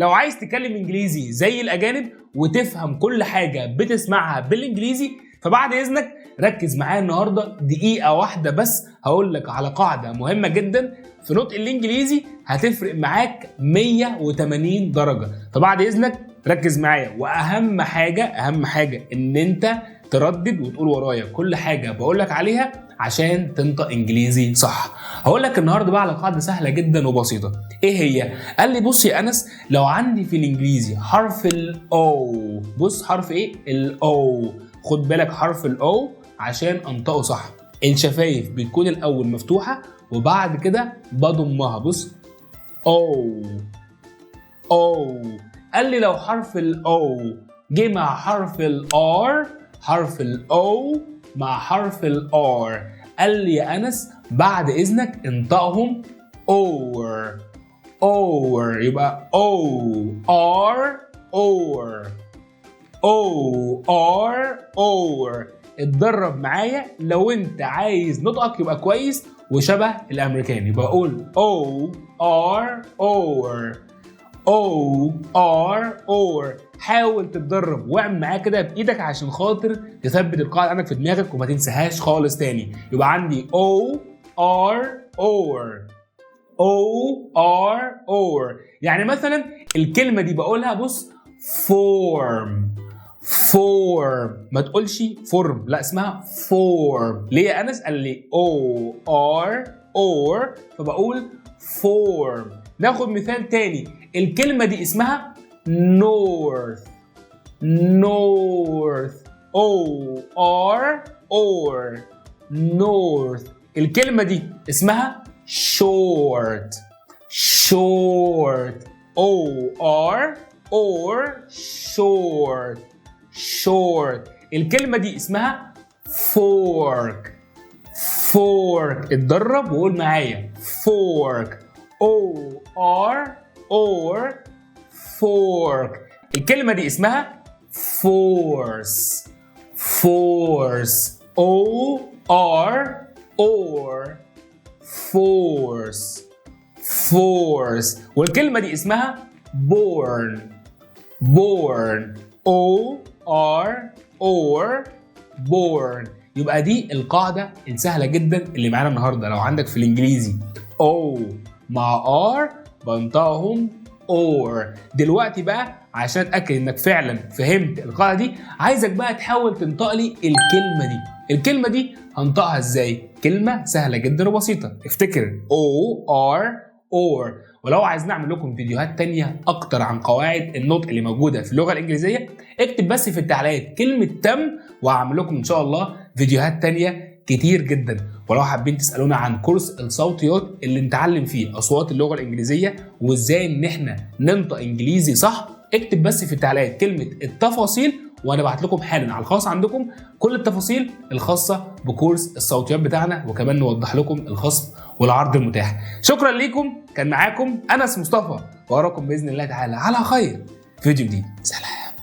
لو عايز تتكلم انجليزي زي الاجانب وتفهم كل حاجة بتسمعها بالانجليزي، فبعد اذنك ركز معايا النهارده دقيقة واحدة بس. هقول لك على قاعدة مهمة جدا في نطق الانجليزي هتفرق معاك 180 درجه. فبعد اذنك ركز معايا، واهم حاجة اهم حاجة ان انت تردد وتقول ورايا كل حاجة بقول لك عليها عشان تنطق انجليزي صح. هقول لك النهارده بقى على قاعدة سهلة جدا وبسيطة. ايه هي؟ قال لي بص يا انس، لو عندي في الانجليزي حرف ال O، بص حرف ايه؟ ال O. خد بالك حرف ال O عشان انطقه صح، الشفايف بتكون الاول مفتوحة وبعد كده بضمها. بص O O. قال لي لو حرف ال O جه مع حرف ال R، حرف ال O مع حرف ال R، قال لي يا انس بعد اذنك انطقهم or or. يبقى O R or، O R or. اتدرب معايا لو انت عايز نطقك يبقى كويس وشبه الامريكان، يبقى قول O R or، O R or. حاول تتدرب واعمل معايا كده بايدك عشان خاطر تثبت القاعدة عندك في دماغك وما تنساهاش خالص تاني. يبقى عندي O R or، O R or. يعني مثلا الكلمة دي بقولها بص form form، ما تقولش form، لا اسمها form. ليه يا انس؟ قال لي O R or، فبقول form. ناخد مثال تاني، الكلمة دي اسمها north north، O R or north. الكلمة دي اسمها short short، O R or short short. الكلمة دي اسمها fork fork. اتدرب وقول معايا fork، O R or fork. الكلمة دي اسمها force force، O R or force force. والكلمة دي اسمها born born، O R or born. يبقى دي القاعدة السهلة جدا اللي معانا النهاردة. لو عندك في الإنجليزي O مع R بنطقهم or. دلوقتي بقى عشان اتاكد انك فعلا فهمت القاعدة دي، عايزك بقى تحاول تنطق لي الكلمة دي. الكلمة دي هنطقها ازاي؟ كلمة سهلة جدا وبسيطة، افتكر O R or. ولو عايز نعمل لكم فيديوهات تانية اكتر عن قواعد النطق اللي موجودة في اللغة الانجليزية، اكتب بس في التعليقات كلمة تم وهعمل لكم ان شاء الله فيديوهات تانية كتير جدا. ولو حابين تسالونا عن كورس الصوتيات اللي نتعلم فيه اصوات اللغة الانجليزية وازاي ان احنا ننطق انجليزي صح، اكتب بس في التعليقات كلمة التفاصيل وانا بعت لكم حالا على الخاص عندكم كل التفاصيل الخاصة بكورس الصوتيات بتاعنا، وكمان نوضح لكم الخصم والعرض المتاح. شكرا ليكم، كان معاكم انس مصطفى، واراكم باذن الله تعالى على خير في فيديو جديد. سلام.